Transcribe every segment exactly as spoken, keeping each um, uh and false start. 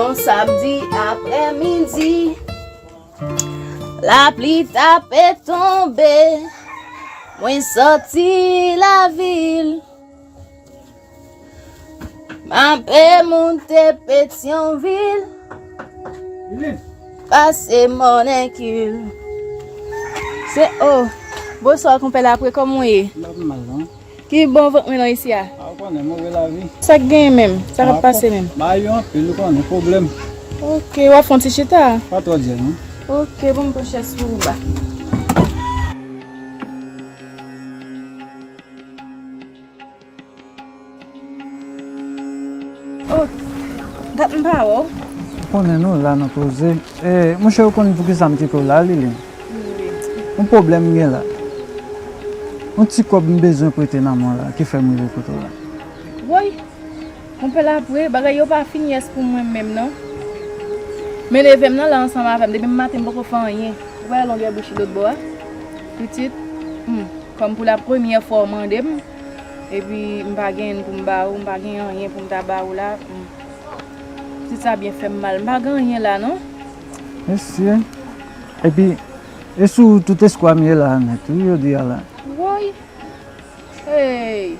Yon samdi aprèmidi, lapli t ap tonbe, mwen sòti lavil, m ap monte Petyonvil, pase Mònèkil. Se, oh, bonswa, konpè Lapre, kòman w ye? M pa pi mal, non. Ki bon vant mwen non isi a? A, ou konnen, move lavi. Sa k genyen menm? Sa k ap pase menm? Bagay yo anpil, ou konnen, pwoblèm. Ok, w ap fè yon ti chita? Pa twò dyè, non. Ok, bon, m pran chèz pou ou ba. Oh, dat m pa wè w. Ou konnen nou la nan koze. E, monchè, ou konn poukisa m kite w la, Liline? Yon pwoblèm m gen la. Yon ti kòb m bezwen prete nan men w la, ki fè m rive kote w la. Woy, konpè Lapre, bagay yo pa fin yès pou mwen menm non. Men leve m nan la ansanm avè m, depi m maten m poko fè anyen. Ou wè longè bouch li lòt bò a? Pitit, hmm, kòm pou la premyè fwa w mande m, epi m pa gen anyen pou m ba ou, m pa gen anyen pou m ta ba ou la, hmm. Pitit sa byen fè m mal, m pa gen anyen la non. Mesye, epi, e sou tout espwa m ye la nèt, wi, jodi a la. Woy! Hey!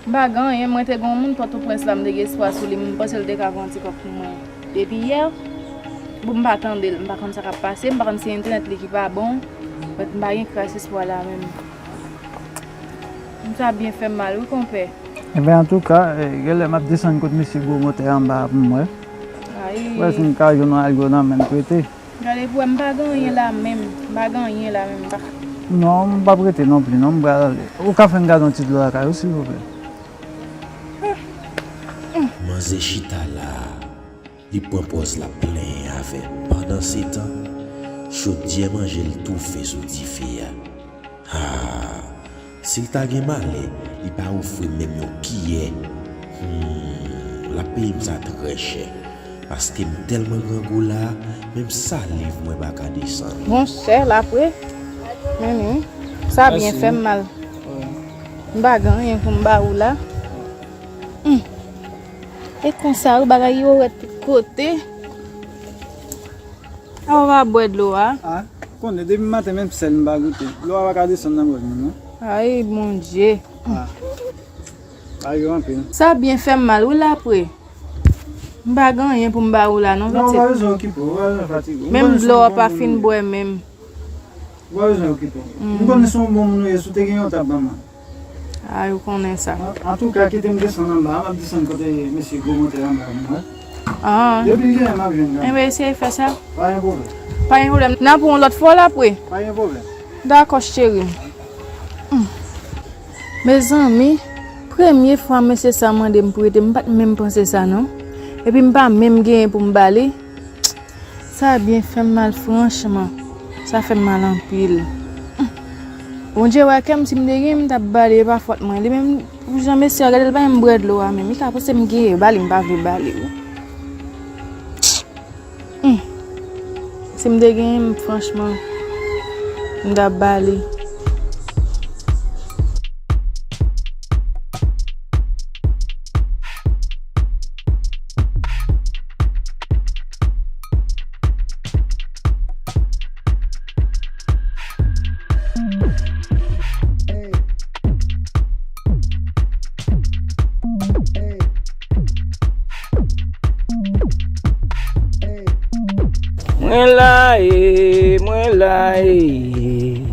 M pa gen anyen, mwen te gen yon moun Pòtoprens la, m te gen espwa sou li, m panse l te ka voye yon ti kòb pou mwen. Depi yè, bon, m pa tande l, m pa konn sa k ap pase, m pa konn se entènèt li ki pa bon, but m pa gen kras espwa la menm. M sa byen fè m mal wi, konpè. Enben, antouka, eh, genlè m ap desann kot mesye gwo motè anba a pou m wè. Ayi. Wè si m ka jwenn yon algo nan men l prete. Gade pou wè, m pa gen anyen la menm. M pa gen anyen la menm. M pa ka. Non, m p ap rete non plis, non, m pral ale. Ou ka fè m gade yon ti dlo lakay ou, silvouplè? Manzè chita la, li pran pòz l ap plenyen avè m. Pandansetan, chodyè manje l toufe sou dife a. Ha! Si l ta gen malè, li pa ofri m menm yon kiyè. Hmm, l ap peye m sa trè chè. Paske m tèlman grangou la, menm saliv mwen pa ka desann. Monchè, Lapre, men wi, sa byen fè m mal. M pa gen anyen pou m ba ou la. Hmm. E konsa, wi, bagay yo rèd tout kote. A, ou pa bwè dlo a? A, konnen, depi maten menm sèl m pa goute. Dlo a pa ka desann nan bwè m non. Ay, Bondye. A. Bagay yo anpil. Sa byen fè m mal, wi, Lapre. M pa gen anyen pou m ba ou la, non, pitit. Non, ou pa bezwen okipe w, ou pa bezwen fatige w. Menm dlo a pa fin bwè menm. Ou pa bezwen okipe w. M konnen se yon bon moun ou ye, si w te gen yon tab ban mwen. Ay, ou konnen sa. An, antouka, kite m desann anba a, m ap desann kote mesye gwo motè anba a, mwen. Ah. Depi l genyen, m ap jwenn kanmenm. Enben, eseye fè sa. Pa gen pwoblèm. Pa gen pwoblèm. N a pou yon lòt fwa, Lapre. Pa gen pwoblèm. Dakò, cheri m. Hmm. Mezanmi, premye fwa mesye sa mande m prete, m pa t menm panse sa, non. Epi m pa menm genyen pou m ba li. Sa byen fè m mal, franchman. Sa fè m mal anpil. Bondye wè kè m, si m te gen, m t ap ba li, e pa fòt mwen. Li menm, pou jan mesye a gade l, pa menm bwè dlo a menm. Li ka panse m gen, ba li, m pa vle ba li, wi. Hmm. Si m te gen, m, franchman, m t ap ba li. Mwen la e, mwen la e.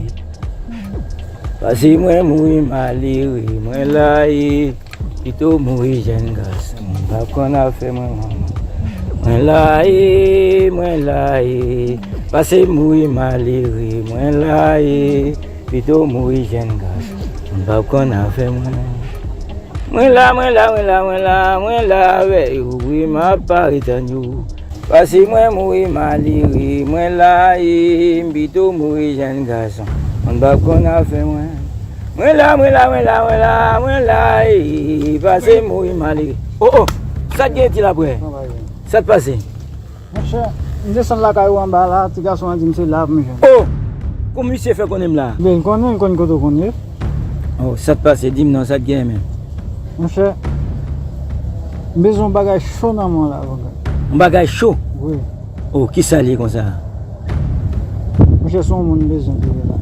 Pase mwen mouri malere, mwen la e. Pito mouri jèn gason, m pa konn afè mwen manman. Mwen la e, mwen la e. Pase mouri malere, mwen la e. Pito mouri jèn gason, m pa konn afè mwen. Mwen la, mwen la, mwen la, mwen la, mwen la avè yo, wi, m ap pare tann yo. Pase mwen mouri malere, mwen la e, m pito mouri jèn gason. Moun pa konn afè mwen. Mwen la, mwen la, mwen la, mwen la, mwen la e, pase mouri malere. Oh, oh, sa t gen ti la, frè? Sa t pase? Monchè, m desann lakay ou anba la, ti gason an di m se la pou m jwenn. Oh! Kou misye fè konnen m la? Ben, m konnen, m konn kote w konn ye. Oh, sa t pase? Di m non, sa t gen menm? Monchè, m bezwen yon bagay cho nan men w la, papa. Yon bagay cho. Wi. Oh, kisa l ye konsa? Monchè, se yon moun m bezwen tou la.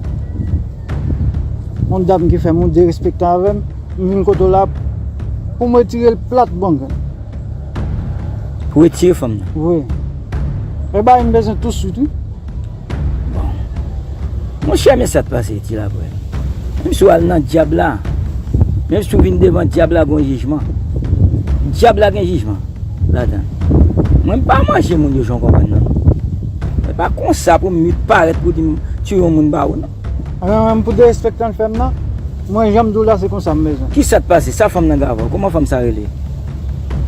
Yon dam ki fè m yon derespektan avè m, m vin kote w la pou m retire l plat bangren. Pou retire fanm nan? Wi. E bagay m bezwen touswit, wi. Bon. Monchè, men sa k pase, Ti Lapwèl. Menm si w al nan dyab la, menm si w vin devan dyab la, gon jijman. Dyab la gen jijman ladan. Mwen, m pa manje moun yo jan w konprann nan. Se pa konsa pou m parèt pou di m tiye yon moun ba ou, non. Anben, mwen, pou derespektan l fè m nan, mwen, jan m di w la, se konsa m bezwen. Kisa k pase? Sa fanm nan gen avè w? Kòman fanm sa rele?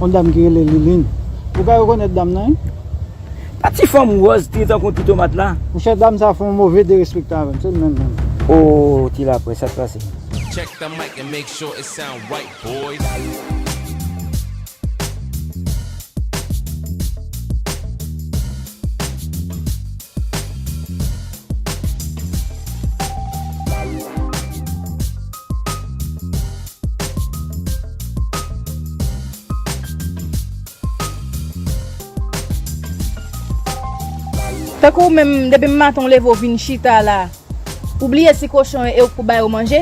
Yon dam ki rele Liline. Ou ka rekonèt dam nan, wi? Pa ti fanm wòz, ti tankou ti tomat la. Monchè, dam sa fè yon move derespektan avè m, se l menm menm. Oh, Ti Lapwèl, sa k pase? Check the mic and make sure it sound right, boys. Tankou ou menm, depi maten w leve w vin chita la, ou bliye si kochon yo e ou k pou ba yo manje?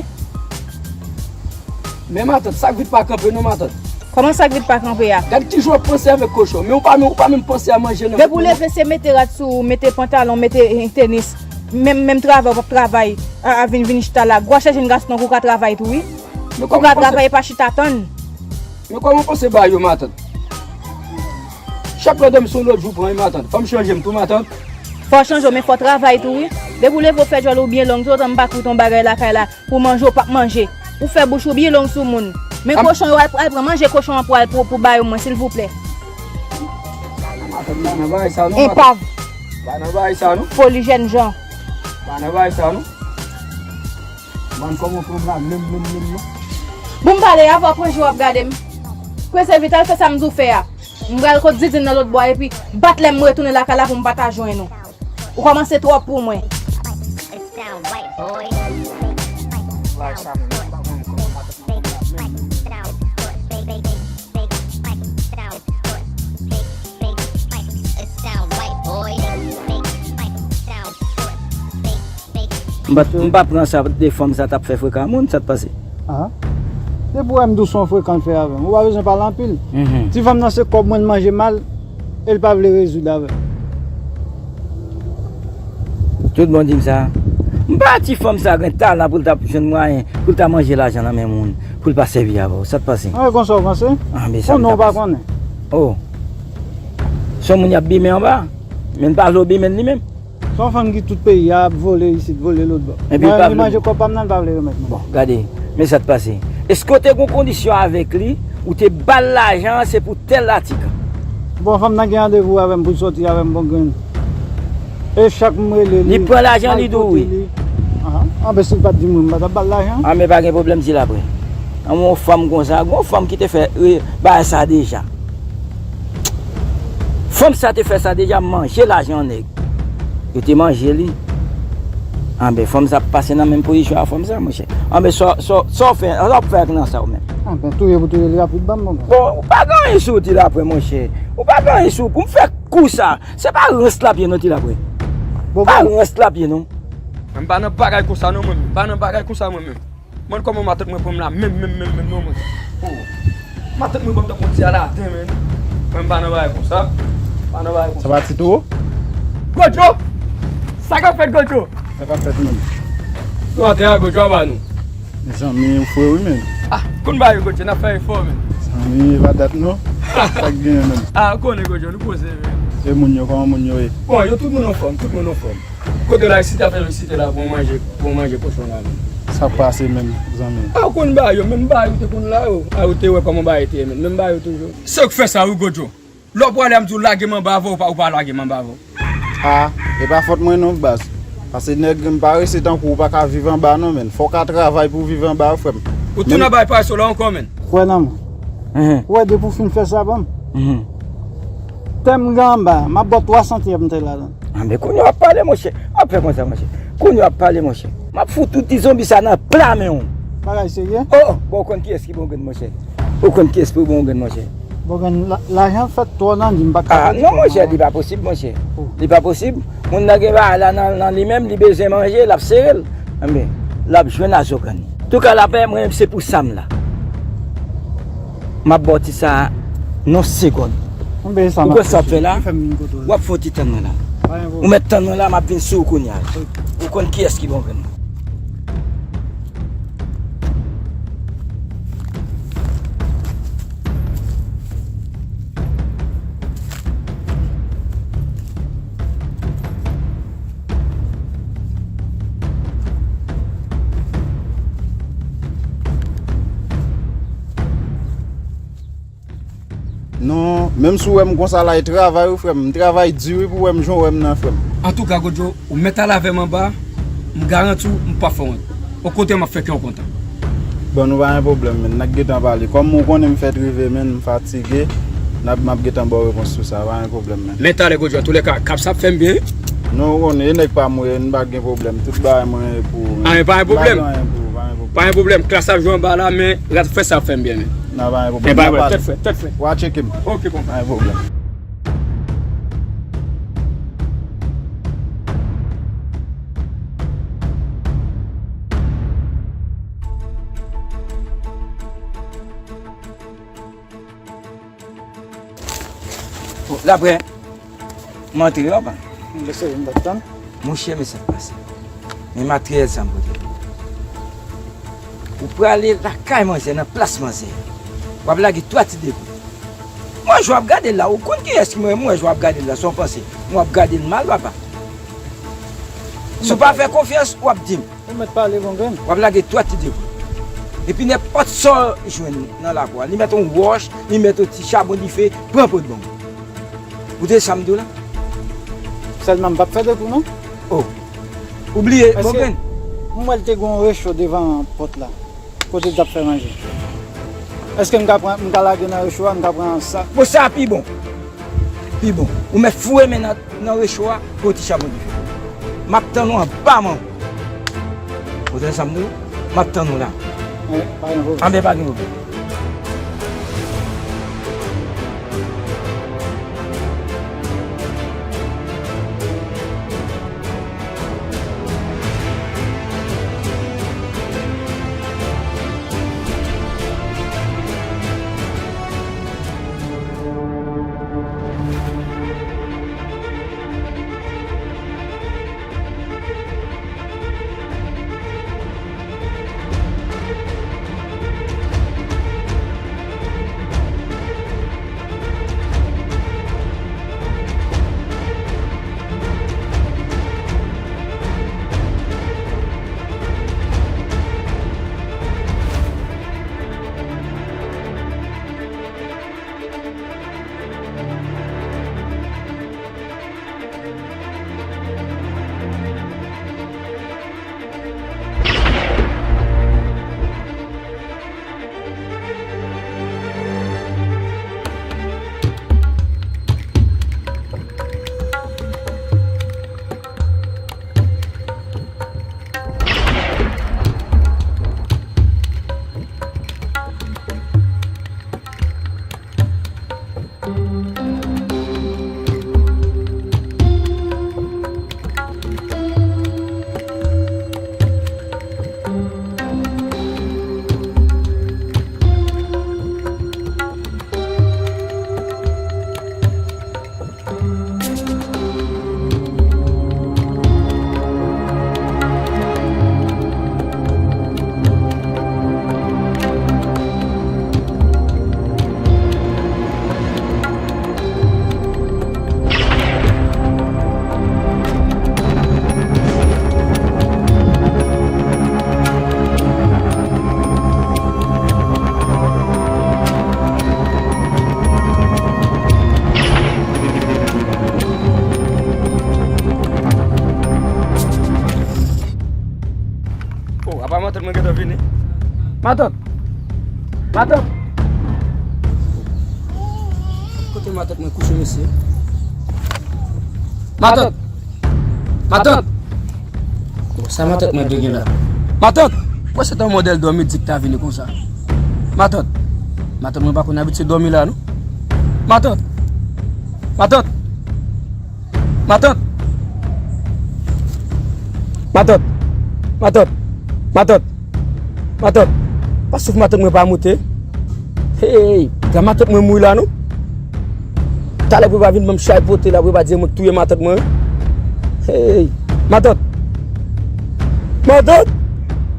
Men matant, sa k vit pa kanpe non, matant. Kòman sa k vit pa kanpe a? Gad kijan w ap panse avèk kochon, men ou pa menm, ou pa menm panse a manje nan. Depi w leve, se mete rad sou ou, mete pantalon, mete, eh, tenis. Menm, menm travay, ou p ap travay, a, a vin, vin chita la. Gwa chèche yon gason tankou w ka travay tou, wi. Ou ka travay, pa chita tann. Men kòman w panse ba yo, matant? Chak lè w dòmi se yon lòt jou pran, wi, matant. Fò m chanje m tou, matant. Fò w chanje w, men fò w travay tou, wi. Depi w leve, w fè djòl ou byen long, tout otan m pa koute yon bagay lakay la, pou manje, w p ap manje. Ou fè bouch ou byen long sou moun. Men kochon yo, al, al pran manje kochon an pou al pou, pou ba yo mwen, silvouplè. Matant, pa nan bagay sa, non, matant. Enpav. Pa nan bagay sa, non. Foli jèn jan. Pa nan bagay sa, non. Bann kòman fanm la menm, menm, menm, non. Bon, m pale avè w, pran je w ap gade m. Kweze vit, al fè sa m di w fè a. M pral kot Didin nan lòt bò a, epi bat lè m retounen lakay la pou m pa ta jwenn ou. Ou kòmanse twòp pou mwen. M pa, m pa pran sa de fanm sa t ap fè frekan moun, sa t pase? Ah. Depi w wè m di w se yon frekan l fè avè m, ou pa bezwen pale anpil. Mhm. Ti fanm nan se kòb mwen l manje mal, e l pa vle rezoud avè m. Tout bon di m sa. M pa ti fanm sa gen talan pou l ta jwenn mwayen, pou l ta manje lajan nan men moun, pou l pa sèvi avè w. Sa t pase? Anben, konsa w panse? Ah, men sa m ta panse. Konnen w pa konnen. Oh. Se yon moun y ap bimen anba, men l pa vle w bimen l li menm. Se yon fanm ki tout peyi a ap vole isit, vole lòt bò. Epi li manje kòb pa m nan, li pa vle remèt mwen. Bon, gade, men sa t pase. Èske w te gen kondisyon avèk li, ou te ba l lajan an, se pou tèl atik? Bon, fanm nan gen randevou avè m pou l sòti avè m bon grenn. E chak m rele li, li pran lajan li tou, wi. Ah, anben si l pa t di m wi, m pa t ap ba l lajan. Ah, men pa gen pwoblèm, di l apre. An, yon fanm konsa, gon fanm ki te fè, e, bagay sa deja. Fanm sa te fè sa deja, manje lajan nèg. Yo te manje li. Anben, fanm sa ap pase nan menm pozisyon a fanm sa, monchè. Anben, sa, sa, sa w fè, sa w ap fè ak nan sa w menm? Anben, touye pou touye li rapid, ban m, monchè. Bon, ou pa gen anyen sou ou, Ti Lapwè, monchè. Ou pa gen anyen sou ou pou m fè kou sa. Se pa rans l ap ye non, Ti Lapwè. Bon, pa rans l ap ye non. Mwen m pa nan bagay konsa non, mwen menm. M pa nan bagay konsa, mwen menm. Mwen kòman matant mwen pran m la menm, menm, menm, menm non, mwen. Oh. Matant mwen ban m tankou yon ti Aladen, men. Mwen m pa nan bagay konsa. Pa nan bagay konsa. Sa pa ti tou? Godjo! Sa k ap fèt, Godjo? Sa k ap fèt, menm? Nou atè a, Godjo, aba nou. Mezanmi, ou fre wi, men. Ah, konn bagay yo, Godjo, n ap fè efò, men. Mezanmi, e pa dat, non. Sa k genyen, menm? Ah, ou konnen, Godjo, nou poze, men. E moun yo, kòman moun yo ye? Bon, yo tout moun anfòm, tout moun anfòm. Kote la, isit, afè isit la, bon manje, bon manje kochon la, men. Sa k pase menm, zanmi? A, ou konn ba yo, menm ba yo te konn la, yo. A, ou te wè kòman ba yo te ye, men. Menm ba yo toujou. Se ou k fè sa, wi, Godjo. Lè w prale a, m di w, lage m anba avè w, ou pa, ou pa lage m anba avè w. A, e pa fòt mwen non, baz. Pase nèg, m pa rese tankou w, ou pa ka viv anba non, men. Fò w ka travay pou w viv anba, frè m. Ou tounen bay parasòl la ankò, men. Kwè nan mwen. Ou wè, depi w fin fè sa, ban m. Tè m gen anba, m ap ba w twa san tè m te ladan. A, men kounye a w ap pale, monchè. W ap fè konsa, monchè. Kounye a w ap pale, monchè. M ap fout tout ti zonbi sa nan pla men w. Bagay serye? Oh, oh, bon, ou konn kiyès ki bon grenn, monchè. Ou konn kiyès ki bon grenn, monchè. Bon, gen la- lajan fèt twò nan li, m pa ka Ah, non, monchè, li pa posib, monchè. Oh. Li pa posib. Moun nan gen bagay la nan, nan li menm, li bezwen manje, l ap sere l. Enben, l ap jwenn a zògàn li. Touka, lapè, mwen, se pou sa m la. M ap ba w ti sa nan yon segonn. Ou konn sa w ap fè la? W ap fè yon ti tann mwen la. Ou mèt tann mwen la, m ap vin sou ou kounye a. Ou konn kiyès ki bon grenn. Non, menm si w wè m konsa la, e travay wi, frè m. M travay di wi pou w wè m jan w wè m nan, frè m. Antouka, Godjo, ou mèt al avè m anba, m garanti w, m p ap fè w wont. Okontrè, m ap fè kè w kontan. Bon, nou pa gen pwoblèm, menn. N a gentan pale. Kòm ou konnen m fèt rive, menn, m fatige, n ap, m ap gentan ba w repons sou sa, pa gen pwoblèm, menn. Men talè, Godjo, antoulèka, kap sa ap fè m byen. Non, ou konnen, e nèg pa m ou ye, n pa gen pwoblèm. Tout bagay mwen e pou ou, menn. Ah, men pa gen pwoblèm. M pa gen anyen pou ou, pa gen pwoblèm. Pa gen pwoblèm, klas ap jwe anba la, men rat fè sa ap fè m byen, menn. Nan pa gen pwoblèm. N a pale. Tèt frèt, tèt frèt. W a tcheke m. Ok, bon. Pa gen pwoblèm. Bon, daprè, m antre, papa. Monchè, m t ap tann. Monchè, men sa k pase. Men materyèl sa m pote pou ou. Ou prale lakay manzè, nan plas manzè. W ap lage twa ti debri. Mwen, jan w ap gade l la, ou konn kiyès ki mwen, mwen, jan w ap gade l la, sa w panse? Mwen, w ap gade l mal, papa. Si w pa fè konfyans, w ap di m. Ou mèt pale, bon grenn. W ap lage twa ti debri. Epi nenpòt sa w jwenn nan lakou a, li mèt yon wòch, li mèt yon ti chabon dife, pran pot ban m. Ou tande sa m di w la? Sèlman m p ap fè dekou non. Oh. Ou bliye, bon grenn. M wè l te gen yon recho devan pòt la. Kote l t ap fè manje. Èske m ka pran, m ka lage nan recho a, m ka pran sa? Bon, sa pi bon. Pi bon. Ou mèt foure men nan, nan recho a, pou ti chabon dife. M ap tann ou anba manman. Ou tande sa m di w? M ap tann ou la. Anben, pa gen pwoblèm. Anben, pa gen pwoblèm. Oh, apa matant mwen gentan vini? Matant! Matant! Kote matant mwen kouche, mesye? Matant! Matant! Bon, sa matant mwen dwe gen la? Matant! Mwen se tan modèl dòmi di k ta vini konsa. Matant! Matant mwen pa konn abitye dòmi la, non. Matant! Matant! Matant! Matant! Matant! Matant! Matant! Pa souf matant mwen pa moute. Hey! Gad matant mwen mouri la non. Talè pou pa vin ban m chay pote la pou pa di mwen k touye matant mwen. Hey! Matant! Matant!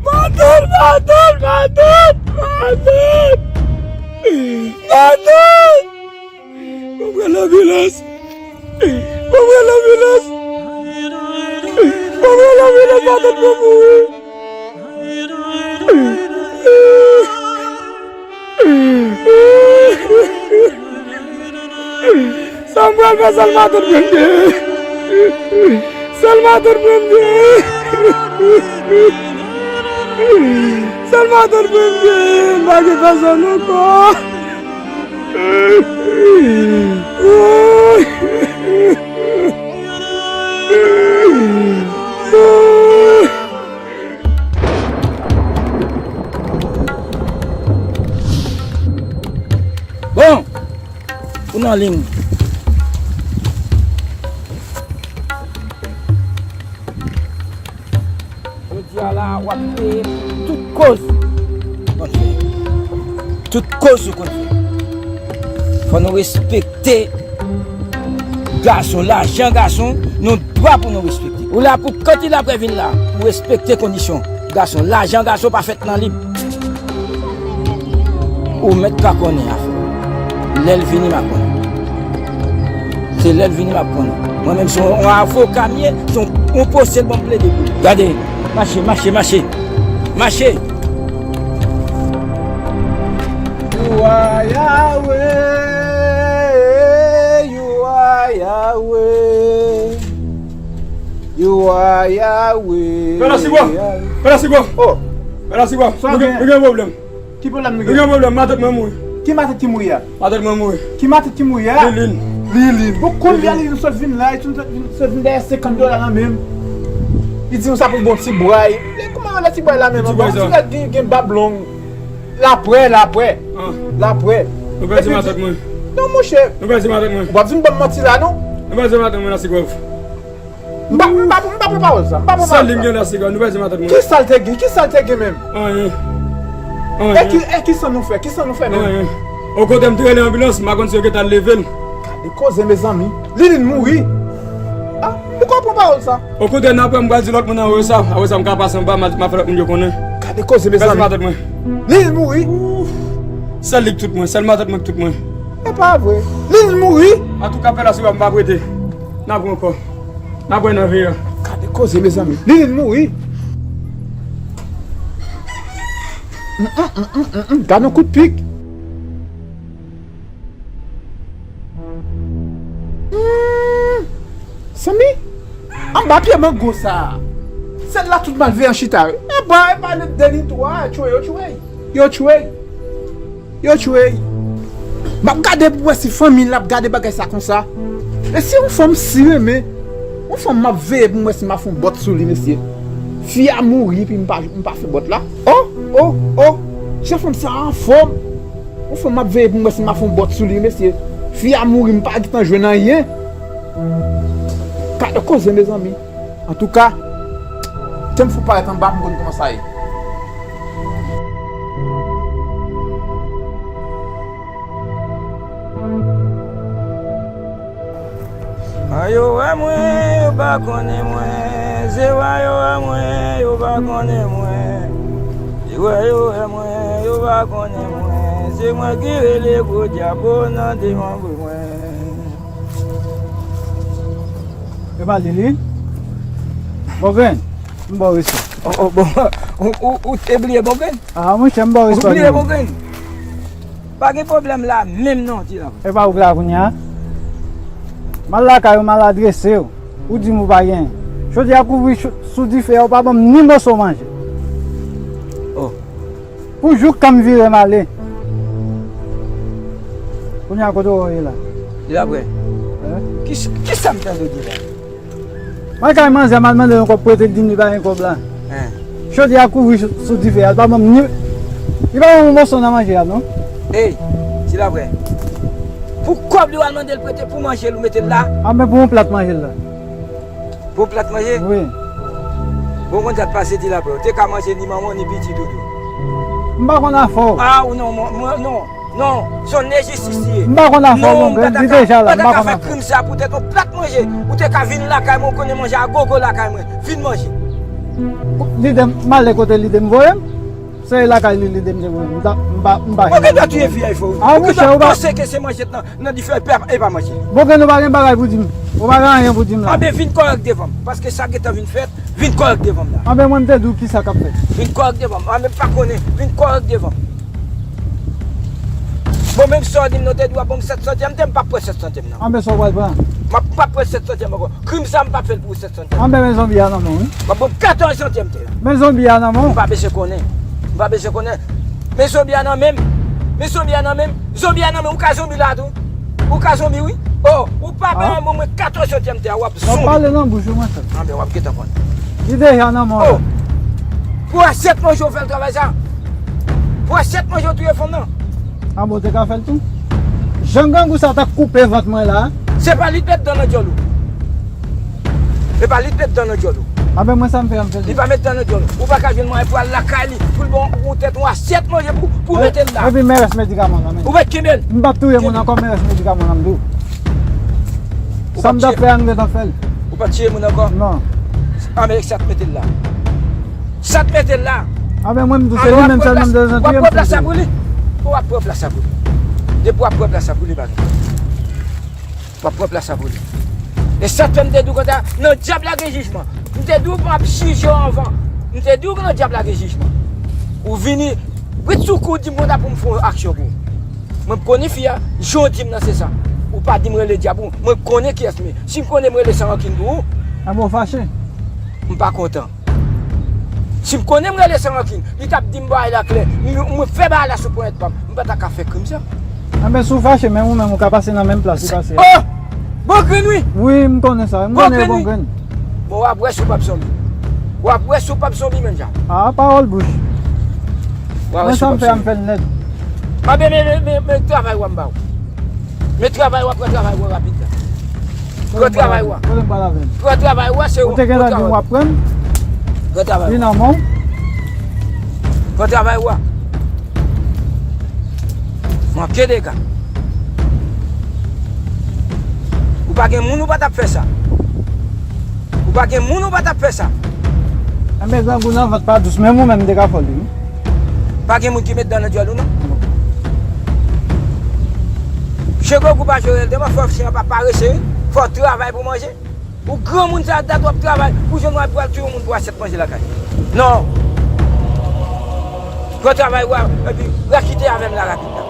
Matant! Matant! Matant! Matant! Mwen pran lanbilans. Mwen pran lanbilans. Mwen pran lanbilans, matant mwen mouri. Sa m pral fè, sèl matant mwen gen. Sèl matant mwen gen. Sèl matant mwen gen. M pa gen pèsonn ankò. Bon, ou nan liy. Jodi a la, w ap peye tout koz ou konn fè. Tout koz ou konn fè. Fò nou respekte gason, lajan gason, nou dwa pou nou respekte. Ou la pou kanti l apre vin la, pou respekte kondisyon gason. Lajan gason pa fèt nan lib. Ou mèt ka konnen afè. Lè l vini, m a konnen. Se lè l vini, m ap konnen. Mwen menm, se yon avoka m ye, se yon, yon pwosè l ban m plede pou li. Gade, mache, mache, mache. Mache! You are Yahweh, you are Yahweh, you are Yahweh. Fè la sigwa! Fè la sigwa! Oh! Fè la sigwa! Nou gen, nou gen pwoblèm. Ki pwoblèm nou gen? Nou gen pwoblèm, matant mwen mouri. Ki matant ki mouri a? Matant mwen mouri. Ki matant ki mouri a? Lilin. Lilin. Bon, kounye a Lilin sot vin la, li sot vin, sot vin dèyè senkant dola nan men m. Li di nou sa pou bon ti bway. Lè kòman lè ti bway la menm? Ti bway sa. Ti bway gen, gen bab long. Laprè, laprè. Ah. Laprè. Nou pèdi matant mwen. Non, monchè. Nou pèdi matant mwen. W ap vin ban m manti la, non? Nou pèdi matant mwen, la se grèv. M pa, m pa, m pa pran pawòl sa. M pa pran pawòl sa. Sèl li m gen la se gad, nou pèdi matant mwen. Kisa l te gen? Kisa l te gen menm? Anyen. Anyen. E ki, e kisa nou fè? Kisa nou fè menm? Anyen. Okontè m te rele anbilans, m pa konn si yo gentan leve l. Gade koze, mezanmi. Lilin mouri. Ah, ou ka pran pawòl sa? Okontè, n apre m pral di lòt moun anwo sa. Apre sa, m ka pase anba, m a, m a fè lòt moun yo konnen. Gade koze, mezanmi. Pèdi matant mwen. Lilin mouri. Ouf. Sèl li k tout mwen, sèl matant mwen k tout mwen. E pa vre. Lilin mouri. Antouka, pè la, si w ap m pa prete. N ap wè ankò. N ap wè nan veye a. Gade koze, mezanmi. Lilin mouri. Mm, mm, mm, mm, mm, mm. Gade yon kout pik. Mm. Sanmi, anba pye mango sa a. Sèl la tout malveyan chita yo. Epa, epa, de ni twa, tchwe, yo tchwe. Yo tchwe. Yo tchwe. M ap gade pou wè si fanmi l ap gade bagay sa konsa. E si yon fanm si renmen, yon fanm m ap veye pou m wè si m a fè yon bòt sou li, mesye. Fi a mouri, epi m pa, m pa fè bòt la. Oh, oh, oh. Jan fanm sa a anfòm. Yon fanm m ap veye pou m wè si m a fè yon bòt sou li, mesye. Fi a mouri, m pa gentan jwenn anyen. Gade koze, mezanmi. Antouka, ke m fou parèt anba pou m konn kòman sa ye. An yo wè mwen, yo pa konnen mwen. Zewa yo wè mwen, yo pa konnen mwen. Zewa yo wè mwen, yo pa konnen mwen. Se mwen ki rele gwo djab nan demanbre mwen. Epa Lili. Bon, Grenn, m ba w respè. Oh, oh, bon, ou, ou, ou te bliye Bon Grenn? Ah, monchè, m ba w respè. Ou bliye Bon Grenn? Pa gen pwoblèm la menm non, ti la. Epa ou la kounye a? M al lakay ou, m al adrese w. Ou di m ou pa gen. Jodi a kouvri sou, sou dife a, ou pa ban m ni moso manje. Oh. Pou jou kan m vire m ale. Kounye a kote w ye la? Li la prè. Hein? Ki, kisa m tande w di la? Mwen kay manzè, m al mande yon kòb pou ete, l di m li pa gen kòb la. Hein? Jodi a kouvri sou, sou dife a, li pa ban m ni, li pa ban m yon moso nan manje a non. Ey, ti la prè. Pou kòb li w al mande l prete pou manje l ou mete l la? Anben pou yon plat manje l la. Pou yon plat manje? Wi. Bon, konn sa k pase di la, bro. Ou te ka manje ni manman w, ni pitit ou tou. M pa konn afè w. Ah, ou non, mwen, mwen, non. Non, se yon enjistis li ye. M pa konn afè w, mon grand, li deja la, m pa konn afè w. Ou pa ta ka fè krim sa poutèt yon plat manje. Ou te ka vin lakay mwen, ou konnen manje a gogo lakay mwen. Vin manje. Lidè m, m ale kote lidè m voye m. Se lakay li, lidè m te voye m. M ta, m pa, m pa. Ou gen dwa touye fi a, il faut. Ah, monchè, ou pa panse ke se manje nan, nan dife, e pa, e pa manje. Bon, ke nou pa gen bagay pou di m. Ou pa gen anyen pou di m la. Anben, vin kòrèk devan m. Paske sa gentan vin fèt, vin kòrèk devan m la. Anben, mwen, m te di w ki sa k ap fèt. Vin kòrèk devan m. Anben, m pa konnen. Vin kòrèk devan m. Bon, menm sa w di m nan, w te di w ap ban m sèt santyèm, te m p ap pran sèt santyèm nan. Anben, sa w pral pran? M ap, m p ap pran sèt santyèm ankò. Krim sa, m p ap fè l pou sèt santyèm. Anben, men zonbi a nan men w, wi. M ap ban w katòz santyèm te. Men zonbi a nan men w. M pa bezwen konnen. M pa bezwen konnen. Men zonbi a nan men m. Men zonbi a nan men m. Zonbi a nan men m. Ou ka zonbi la tou. Ou ka zonbi, wi. Oh, ou pa bay mwen katòz santyèm te a, w ap zonbi. W ap pale nan bouch ou, mwen, sèl. Anben, w ap gentan konn. Li deja nan men w la. Oh. Pou asyèt manje w fè l travay sa. Pou asyèt manje w touye fanm nan. Anben, w te ka fè l tou. Jan grangou sa ta koupe vant mwen la. Se pa li t met dan nan dyòl ou. E pa li t met dan nan dyòl ou. Anben, mwen sa m fè a, m fè l. Li pa met dan nan dyòl ou. Ou pa ka jwenn mwayen pou al lakay li, pou l ban w tèt yon asyèt manje pou, pou mete l la. Epi men rès medikaman nan men. Ou mèt kenbe l. M p ap touye moun ankò, men rès medikaman nan m tou. Sa m t ap fè a, m gentan fè l. Ou pa tiye moun ankò? Non. Anben, sa t mete l la. Sa t mete l la. Anben, mwen, m tou, se li menm sèlman m te bezwen touye, m fè l. W ap pran plas la pou li. W ap pran plas la pou li. Depi w ap pran plas la pou li, pa gen. W ap pran plas la pou li. E sa t fè m te di w konsa, nan dyab la gen jijman. M te di w m ap jije w anvan. M te di w nan dyab la gen jijman. Ou vini, ret sou kou w di m konsa pou m fè yon aksyon pou ou. Mwen, m konnen fi a, jan w di m nan se sa. Ou pa di m rele dyab ou. Mwen konnen kiyès m ye. Si m konnen m rele san rankin pou ou. Anben, w fache? M pa kontan. Si m konnen m rele san rankin, li t ap di m bagay la klè. M, mwen fè bagay la sou ponyèt pa m. M pa ta ka fè krim sa. Anben, si w fache, menm ou menm, ou ka pase nan menm plas ou pase a. Oh! Bon grenn, wi. Wi, m konnen sa. M konnen bon grenn. Bon, w ap wè si w p ap zonbi. W ap wè si w p ap zonbi, menm jan. Ah, pawòl bouch. W ap wè si w p ap zonbi. Mwen, sa m fè a, m fè l nèt. Anben, men, men, men, men travay w a m ba w. Men travay w a, pran travay w a rapid la. Pran travay w a. Kote m pral avè l? Pran travay w a, se ou. Ou te gentan di m w ap pran l? Pran travay w a. Li nan men w? Pran travay w a. Manke dega. Ou pa gen moun, ou pa t ap fè sa. Ou pa gen moun, ou pa t ap fè sa. Anben, grangou nan vant pa dous, menm ou menm m te ka fè l wi. Pa gen moun ki met dan nan dyòl ou, non. Chen grangou pa jere l devan, fò chen an pa parese, wi. Fò w travay pou manje. Ou granmoun sa dat w ap travay pou jwenn mwayen pou al touye yon moun pou asyèt manje lakay. Non. Pran travay w a, epi rakite avè m la rapid.